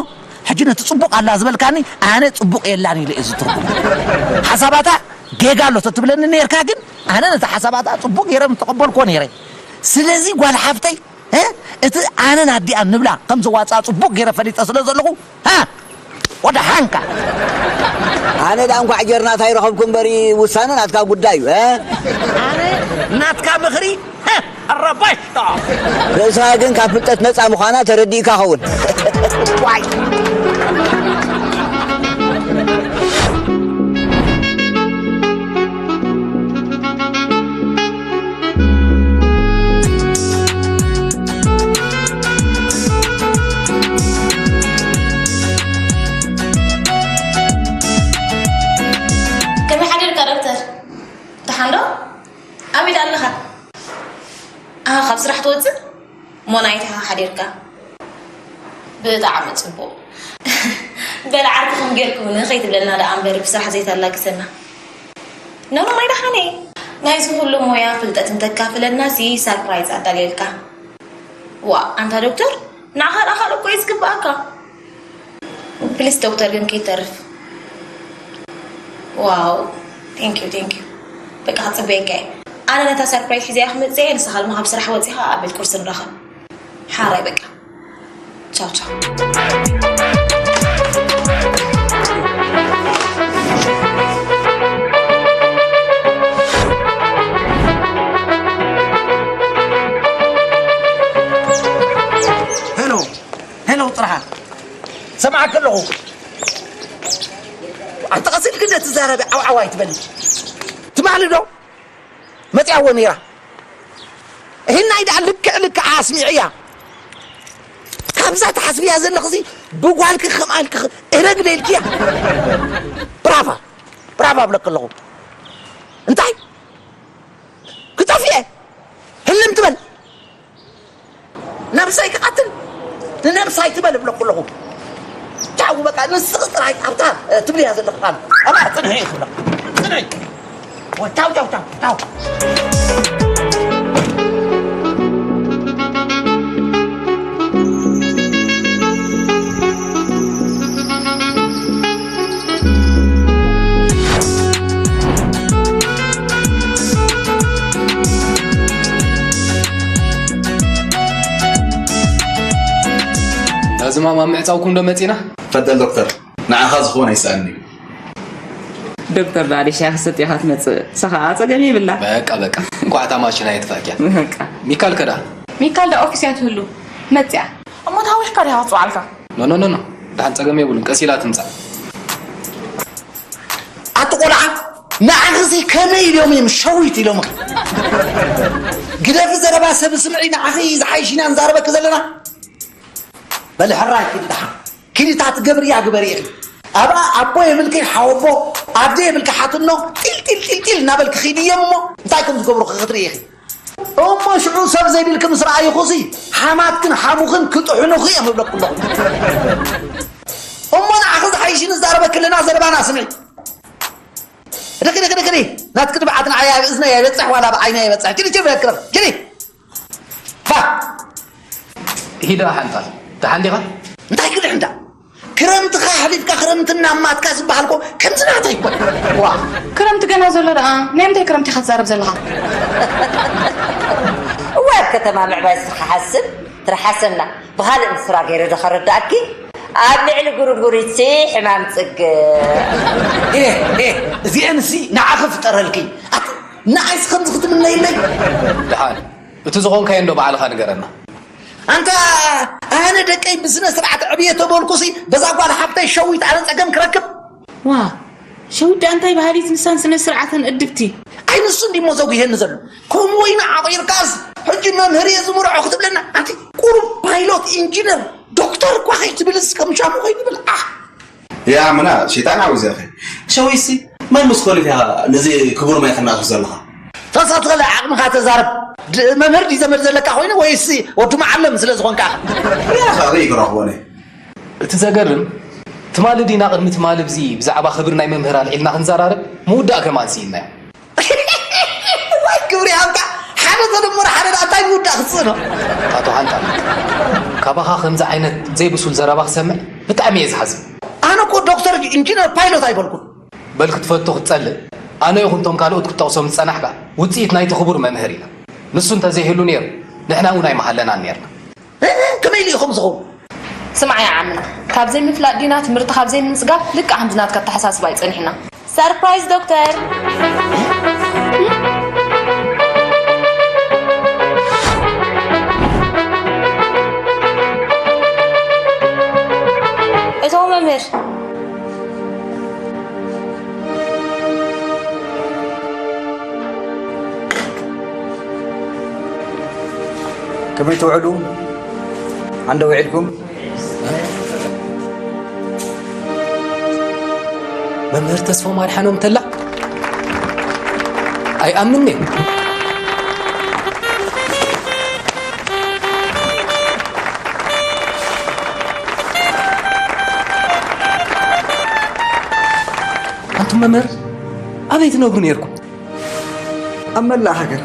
ሕጂ ነቲ ጽቡቕ ኣላ ዝበልካኒ ኣነ ጽቡቕ የላን ኢለ እየ ዝትርጉሞ። ሓሳባታ ጌጋ ኣሎ ተትብለኒ ነይርካ ግን ኣነ ነቲ ሓሳባታ ጽቡቕ ገይረ ምተቐበልክዎ ነይረ። ስለዚ ጓል ሓፍተይ፣ እ፣ እቲ ኣነን ኣዲኣን ንብላ ከም ዘዋጽኣ ጽቡቕ ገይረ ፈሊጠ ስለ ዘለኹ፣ ሃ፣ ወደ ሓንካ። ኣነ ደኣ እንኳዕ ጀርናታ ይረኸብኩ እምበሪ ውሳነ ናትካ ጉዳይ እዩ፣ እ? ኣነ ናትካ ምኽሪ፣ ህ፣ ኣረባሽቶ። ርእሳ ግን ካብ ፍልጠት ነጻ ምዃና ተረዲእካ ኸውን። ዋይ። ከመይ ሓዲርካ ዶክተር? ደሓን ዶ? ኣበይ ደኣ ኣለኻ? ኣሃ፣ ካብ ስራሕ ትወጽእ? እሞ ናይታ ሓዲርካ? ብጣዕሚ ጽቡቕ። በል ዓርክኹም ጌርኩምኒ ከይትብለና ደኣ እምበር ብስራሕ ዘይተላግሰና። ኖ፣ ኖ፣ ማይ ደሓነ። ናይዚ ኩሉ ሞያ ፍልጠት እንተካፍለናሲ ሰርፕራይዝ ኣዳልየልካ። ዋ፣ ኣንታ ዶክተር፣ ንዓኻ ደኣ ካልእ እኮ እዩ ዝግብኣካ። ፕሊስ ዶክተር ግን ከይተርፍ። ዋው፣ ቴንክ ዩ፣ ቴንክ ዩ። በቃ ክጽበየካ እየ። ኣነ ነታ ሰርፕራይዝ ሒዘያ ክመጽእ እየ፣ ንስኻ ድማ ካብ ስራሕ ወጺኻ ኣብ ቤት ቁርሲ ንራኸብ። ሓራይ በቃ። ቻው ቻው። ሄሎ፣ ሄሎ፣ ጥርሓ። ሰምዓካ ኣለኹ። ኣንተ ቀስ ኢልክ እንደ ትዛረቢ ዓው ዓው ኣይትበሊ። ትማሊ ዶ መጽያዎ ነይራ። ይህናይ ደኣ ልክዕ ልክዕ ኣስሚዕያ። ካብዛ ትሓስብያ ዘለኽሲ ብጓልኪ ከም ኣልኪ እረግ ደልክያ። ብራቫ፣ ብራቫ እብለኪ ኣለኹ። እንታይ? ነብሰይ ክቐትል ንነብሳይ ትበል እብለኩ ኣለኹ። ቻው በቃ ንስኺ ጥራይ ኣብታ ትብልያ ዘለኺ ቃል ኣብኣ ጽንሒ እየ ክብለኪ። ጽንሒ። ቻው ቻው ቻው ቻው። ዳዝማም ኣብ ምዕጻውኩም ዶ መጺና? ፈደል ዶክተር፣ ንዓኻ ዝኾነ ይስኣልኒ እዩ። ዶክተር ዳዲሽ እያ ክሰጥ ኢኻ ትመጽእ። ንሳ ኸኣ ጸገም የብላ። በቃ፣ በቃ። እንኳዕ እታ ማሽን ኣየጥፋእክያ። በቃ። ሚካል ከዳ? ሚካል ዳ ኦፊስ እያ ትህሉ። መጽያ። እሞ ታዊሕካ ዲኻ ክትጽውዓልካ? ኖ፣ ኖ፣ ኖ፣ ኖ። ደሓን ጸገም የብሉን። ቀስ ኢላ ትምጻእ። ኣቲ ቆልዓ፣ ንዓኺ እዚ ከመይ ኢሎም እዮም ሸዊት ኢሎም? ግደፊ ዘረባ ሰብ ስምዒ፣ ንዓኺ ዝሓይሽ ኢና ንዛረበኪ ዘለና። በሊ ሕራይ ኪዲ ደሓን። ኪዲ እታ ትገብርያ ግበሪ ኢኺ። ኣብኣ ኣቦ የብልኪ ሓወቦ፣ ኣደ የብልኪ ሓትኖ፣ ጢል ጢል ጢል ጢል እናበልኪ ኺዲ እዮም እሞ እንታይ ከም ዝገብሩኺ ክትርኢ ኢኺ። እሞ ሽዑ ሰብ ዘይብልኪ ምስ ረኣይኹሲ ሓማትክን ሓሙኽን ክጥሕኑኺ እዮም እብለኩም ኣለኹ። እሞ ንዓኺ ዝሓይሽ ንዛረበኪ ኣለና ዘረባና ስምዒ። ርቂ ርቂ ርቂ ናትኪ ንብዓት ንዓይ ኣብ እዝነይ ኣይበጽሕ ዋላ ኣብ ዓይነይ ኣይበጽሕ። ኪዲ ኪዲ ክረም ኪዲ። ፋ ሂዳ ሓንጣል ደሓን ዲኻ? እንታይ ክድሕ እንዳ ክረምትኻ ኣሕሊፍካ ክረምትና ማትካ ዝበሃል እኮ ከምዚ ናተይ እኮ። ዋ ክረምቲ ገና ዘሎ ደኣ ናይ ምንታይ ክረምቲ ኢኻ ትዛረብ ዘለኻ? እወ ኣብ ከተማ ምዕባይ ስርሓ ሓስብ ትርሓሰና ብኻልእ ምስራ ገይረ ዶ ከረዳእኪ ኣብ ልዕሊ ጉርንጉሪትሲ ሕማም ጽግዕ። ኤህ ኤህ እዚአንሲ ንዓኺ ፍጠረልኪ። ኣቲ ንዓይስ ከምዚ ክትምነይለይ። ደሓን እቲ ዝኾንካዮ እንዶ ባዕልኻ ንገረና። ኣንታ ኣነ ደቀይ ብስነ ስርዓት ዕብየ ተበልኩሲ በዛ ጓል ሓብተይ ሸዊት ኣነ ጸገም ክረክብ። ዋ ሸዊት ደኣ እንታይ በሃሊት ንሳን ስነ ስርዓተን እድብቲ። ኣይ ንሱ እንዲሞ ዘጉሄኒ ዘሎ። ከም ወይኒ ዓቒርካስ ሕጂ መምህር እየ ዝምርዖ ክትብለና ኣንቲ ቁሩብ ፓይሎት ኢንጂነር ዶክተር እኳ ከይትብልስ ከም ሻሙ ከይትብል ኣህ። ያምና ሸይጣን ዓውዘኸ ሸዊሲ መን ምስ ኮሊፍ ኢኻ ነዚ ክቡር ማይ ከናቱ ዘለኻ? ተሳትኸለ ዓቕምኻ ተዛረብ። መምህር ድዩ ዘመድ ዘለካ ኮይኑ ወይስ ወዲ መዓለም ስለ ዝኾንካ ኢኻ? ያኻ ኣበይ ክረኽቦ ነይ? እቲ ዘገርም ትማሊ ዲና ቅድሚ ትማሊ ብዚ ብዛዕባ ክብሪ ናይ መምህር ኣልዒልና ክንዘራረብ ምውዳእ ከማን ስኢንናዮ። ዋይ ክብሪ ይሃብካ ሓደ ተደመረ ሓደ ደኣ እንታይ ምውዳእ ክስእኖ። ኣቶ ሓንታ ካባኻ ከምዚ ዓይነት ዘይብሱል ዘረባ ክሰምዕ ብጣዕሚ እየ ዝሓዝን። ኣነ እኮ ዶክተር ኢንጂነር ፓይሎት ኣይበልኩን። በል ክትፈቱ ክትጸልእ ኣነ ይኹን እቶም ካልኦት ክትጠቕሶም ዝጸናሕካ ውጽኢት ናይቲ ክቡር መምህር ኢና። ንሱ እንተዘይህሉ ነይሩ ንሕና እውን ኣይምሃለናን ነርና። ከመይ ኢሉ ኢኹም ዝኸውን? ስማዕ ያ ዓምና፣ ካብ ዘይምፍላጥ ዲና ትምህርቲ ካብ ዘይምንጽጋብ ልክዕ ከምዚ ናትካ ኣተሓሳስባ እዩ ጸኒሕና። ሰርፕራይዝ ዶክተር። እቶ መምህር ከመይ ትውዕሉ? ኣንደ ውዒልኩም? መምህር ተስፎም ኣድሓኖም ተላ ኣይኣምንኔ። ኣንቱም መምህር ኣበይ ትነብሩ ነርኩም? ኣብ መላእ ሃገር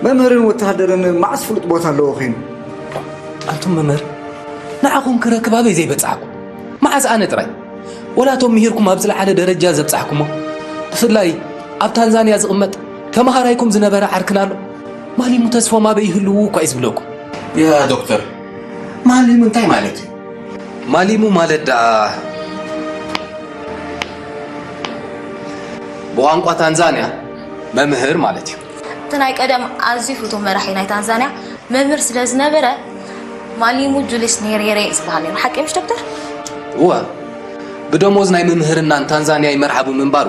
መምህርን ወተሃደርን መዓስ ፍሉጥ ቦታ ኣለዎ ኮይኑ? ኣንቱም መምህር ንዓኹም ክረክብ ኣበይ ዘይበጻሕኩ? መዓስ ኣነ ጥራይ? ወላ እቶም ምሂርኩም ኣብ ዝለዓለ ደረጃ ዘብጻሕኩሞ ብፍላይ ኣብ ታንዛንያ ዝቕመጥ ተመሃራይኩም ዝነበረ ዓርክና ኣሎ ማሊሙ ተስፎም ኣበይ ይህልዉ እኳ እዩ ዝብለኩም። ያ ዶክተር ማሊሙ እንታይ ማለት እዩ? ማሊሙ ማለት ደኣ ብቋንቋ ታንዛንያ መምህር ማለት እዩ። እቲ ናይ ቀደም ኣዝዩ ፍቱው መራሒ ናይ ታንዛንያ መምህር ስለ ዝነበረ ማሊሙ ጁልስ ኔሬሬ እዩ ዝበሃል ነይሩ። ሓቂ ምሽ ዶክተር? እወ ብደሞዝ ናይ ምምህርናን ታንዛንያ ይመርሓ ብምንባሩ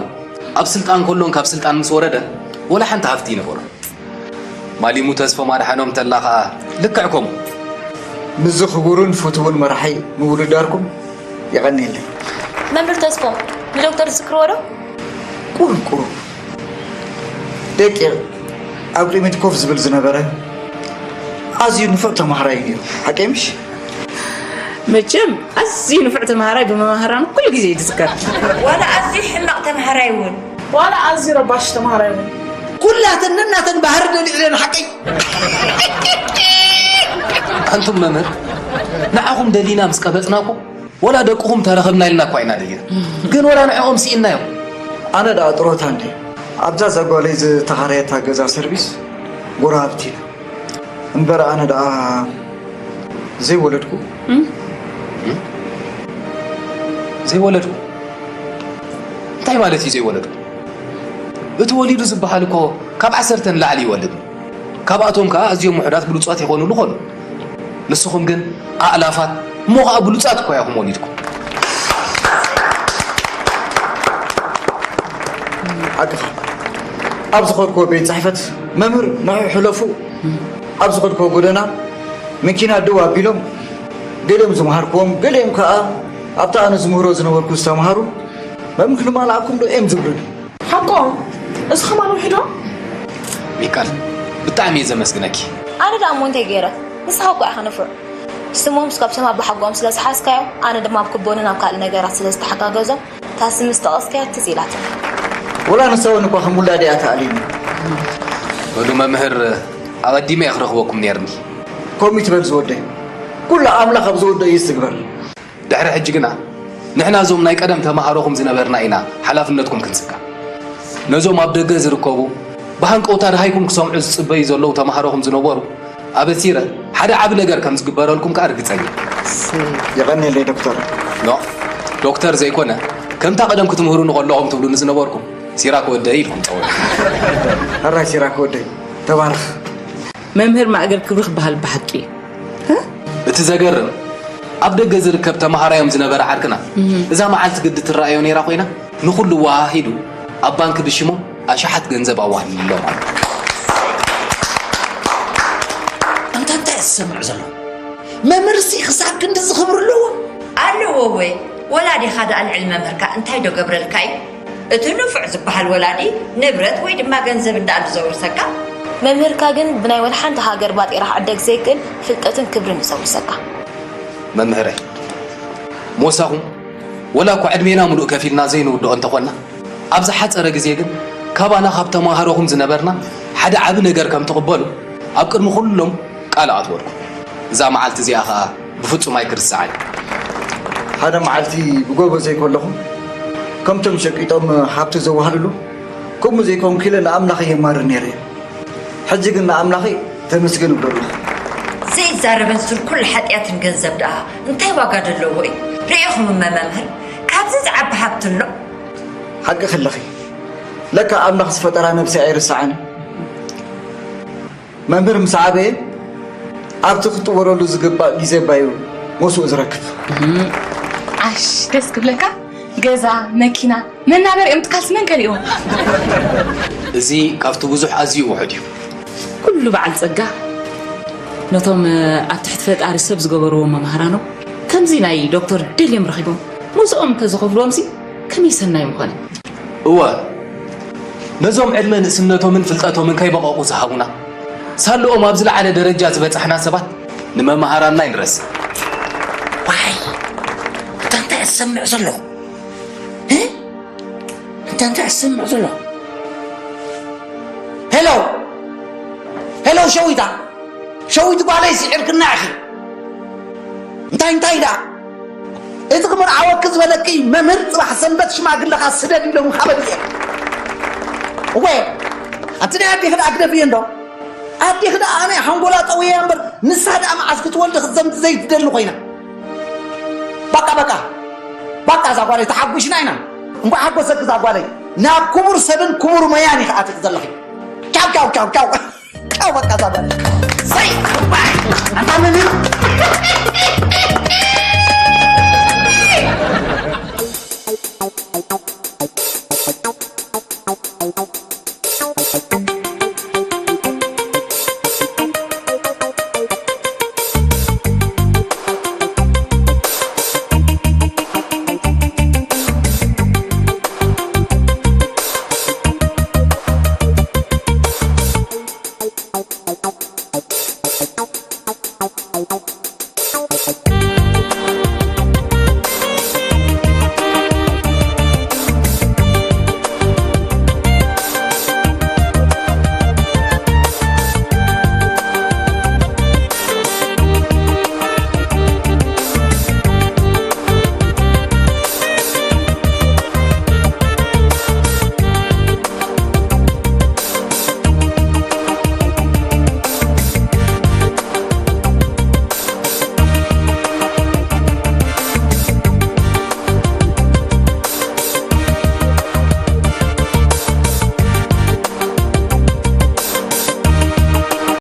ኣብ ስልጣን ከሎን ካብ ስልጣን ምስ ወረደ ወላ ሓንቲ ሃፍቲ ይነበሮ። ማሊሙ ተስፎም ኣድሓኖም ተላ ኸኣ ልክዕ ከምኡ። ምስዚ ክቡርን ፍቱውን መራሒ ምውድዳርኩም የቐንየለይ። መምህር ተስፎም ንዶክተር ትዝክርዎ ዶ? ቁሩብ ቁሩብ ደቂቕ ኣብ ቅድሚት ኮፍ ዝብል ዝነበረ ኣዝዩ ንፉዕ ተማሃራይ እዩ ነይሩ። ሓቀይ ምሽ? መቸም ኣዝዩ ንፉዕ ተማሃራይ ብመማህራን ኩሉ ግዜ እዩ ዝዝከር። ዋላ ኣዝዩ ሕማቕ ተማሃራይ እውን። ዋላ ኣዝዩ ረባሽ ተማሃራይ እውን። ኩላተን ነናተን ባህሪ ደሊዕለን ሓቀይ። ኣንቱም መምህር፣ ንዓኹም ደሊና ምስ ቀበጽናኩም ወላ ደቅኹም ተረኸብና ኢልና እኳ ኢና ደሊና፣ ግን ወላ ንዕኦም ስኢንናዮም። ኣነ ደኣ ጥሮታ እንድየ። ኣብዛ ዛጓለይ ዝተኻረየታ ገዛ ሰርቪስ ጎረባብቲ ኢና። እምበር ኣነ ደኣ ዘይወለድኩ። ዘይወለድኩ እንታይ ማለት እዩ ዘይወለድኩ? እቲ ወሊዱ ዝበሃል እኮ ካብ ዓሰርተ ንላዕሊ ይወልድ። ካብኣቶም ከኣ ኣዝዮም ውሑዳት ብሉጻት ይኾኑሉ ኾኑ። ንስኹም ግን ኣእላፋት እሞ ኸኣ ብሉጻት እኳ ኢኹም ወሊድኩም። ሓቅኻ። ኣብ ዝኸድኩዎ ቤት ጽሕፈት መምህር ንዑ ሕለፉ ኣብ ዝኸድኩዎ ጎደና መኪና ደው ኣቢሎም ገሊኦም ዝመሃርኩዎም ገሊኦም ከኣ ኣብቲ ኣነ ዝምህሮ ዝነበርኩ ዝተምሃሩ መምህር ንማልኣኩም ዶ እዮም ዝብሉኒ። ሓቆም እዚ ከማን ውሒዶ ሚካል ብጣዕሚ እየ ዘመስግነኪ። ኣነ ደኣ እሞ እንታይ ገይረ? ንስኻ እኮ ኢኻ ንፉዕ። ስሞምስ ካብቶም ኣቦሓጎኦም ስለ ዝሓዝካዮም ኣነ ድማ ኣብ ክቦንን ኣብ ካልእ ነገራት ስለ ዝተሓጋገዞም እታ ስም ዝጠቐስካያ ትዝ ኢላትኒ። ወላ ንሳ እውን እኳ ከም ውላድ እያ ትኣልየኒ። በሉ መምህር ኣቐዲመ እየ ክረኽበኩም ነይርኒ። ከምኡ ይትበል ዝወደይ። ኩሉ ኣምላኽ ኣብ ዝወደዮ ይስግበር። ድሕሪ ሕጂ ግና ንሕና እዞም ናይ ቀደም ተማሃሮኹም ዝነበርና ኢና ሓላፍነትኩም ክንስከም። ነዞም ኣብ ደገ ዝርከቡ ብሃንቀውታ ደሃይኩም ክሰምዑ ዝጽበዩ ዘለዉ ተማሃሮኹም ዝነበሩ ኣበሲረ ሓደ ዓቢ ነገር ከም ዝግበረልኩም ከኣ ርግጸኛ። የቐንየለይ ዶክተር። ኖእ ዶክተር ዘይኮነ ከምታ ቀደም ክትምህሩኒ ከለኹም ትብሉኒ ዝነበርኩም ሲራክ ወደይ ኢልኩም ጸውዑ። ሕራይ ሲራክ ወደይ ተባረኽ። መምህር ማእገር ክብሪ ክበሃል ብሓቂ እዩ። እቲ ዘገርም ኣብ ደገ ዝርከብ ተመሃራዮም ዝነበረ ዓርክና እዛ መዓልቲ ግዲ ትረኣዮ ነይራ ኮይና ንኹሉ ወሃሂዱ ኣብ ባንኪ ብሽሞም ኣሽሓት ገንዘብ ኣዋህሊልሎም ኣሎ። ኣንታ እንታይ እየ ዝሰምዕ ዘሎ? መምህርሲ ክሳብ ክንድዚ ክብሪ ኣለዎ? ኣለዎ ወይ ወላዲኻ ደኣ ልዕሊ መምህርካ እንታይ ዶ ገብረልካ እዩ? እቲ ንፉዕ ዝበሃል ወላዲ ንብረት ወይ ድማ ገንዘብ እንዳኣሉ ዘውርሰካ። መምህርካ ግን ብናይ ወላ ሓንቲ ሃገር ባጤራ ክዕደግ ዘይክእል ፍልጠትን ክብርን እዩ ዘውርሰካ። መምህረይ ሞሳኹም ወላ እኳ ዕድሜና ሙሉእ ከፊልና ዘይንውድኦ እንተኾንና ኣብ ዝሓፀረ ግዜ ግን ካባና ካብ ተማሃሮኹም ዝነበርና ሓደ ዓቢ ነገር ከም ትቕበሉ ኣብ ቅድሚ ኩሎም ቃል እኣትወልኩም። እዛ መዓልቲ እዚኣ ኸኣ ብፍጹም ኣይክርስዓን። ሓደ መዓልቲ ብጎቦ ዘይከለኹ ከምቶም ሸቂጦም ሃብቲ ዘዋህልሉ ከምኡ ዘይኮንኩ ኢለ ንኣምላኸይ የማርር ነይረ እየ። ሕጂ ግን ንኣምላኸይ ተመስገን እብሎ ኣለኹ። ዘይዛረብን ስንኩል ሓጢኣትን ገንዘብ ደኣ እንታይ ዋጋ ደለዎ እዩ? ርኢኹም እመ መምህር ካብዚ ዝዓቢ ሃብቲ ኣሎ? ሓቅኺ ኣለኺ። ለካ ኣምላኽ ዝፈጠራ ነብሰይ ኣይርስዓን እዩ። መምህር ምስ ዓበየ ኣብቲ ክጥወረሉ ዝግባእ ግዜ ባዩ ሞስኡ ዝረክብ። ዓሽ ደስ ክብለካ ገዛ፣ መኪና፣ መናበሪ እዮም ትካልስ መን ከሊእዎ? እዚ ካብቲ ብዙሕ ኣዝዩ ውሑድ እዩ። ኩሉ በዓል ጸጋ ነቶም ኣብ ትሕቲ ፈጣሪ ሰብ ዝገበርዎም መማህራኖም ከምዚ ናይ ዶክተር ደልዮም ረኺቦም ሞስኦም እንተዝኸፍልዎምሲ ከመይ ሰናይ ምኾነ። እወ ነዞም ዕድመ ንእስነቶምን ፍልጠቶምን ከይበቐቑ ዝሃቡና ሳልኦም ኣብ ዝለዓለ ደረጃ ዝበጻሕና ሰባት ንመማህራንና ኣይንረስዕ። ዋይ እታ እንታይ እሰምዕ ዘለኹ? እ? እታ እንታይ እሰምዕ ዘለኹ? ሄሎ ሄሎ ሸዊታ ሸዊት ጓለይ ስዒርክና ኢኺ። እንታይ እንታይ ደኣ እቲ ክምርዓወኪ ዝበለኪ መምህር ጽባሕ ሰንበት ሽማግለኻ ስደድ ኢሎምኻ በሊዐ። እወ ኣቲ ናይ ኣዴኺ ደኣ ግደፍዮ እንዶ ኣዴኺ ደኣ ኣነ ሓንጎላ ጠውየያ እምበር ንሳ ደኣ መዓስ ክትወልዲ ክትዘምቲ ዘይትደሊ ኮይና። በቃ በቃ በቃ እዛ ጓለይ ተሓጒስና ኢና። እንኳዕ ሓጎሰኪ እዛ ጓለይ። ናብ ክቡር ሰብን ክቡር መያን ኢኺ ኣቲኺ ዘለኺ። ቻው ቻው ቻው ቻው። ቻው በቃ እዛ ጓል። ሰይ ባይ ኣታ መምህር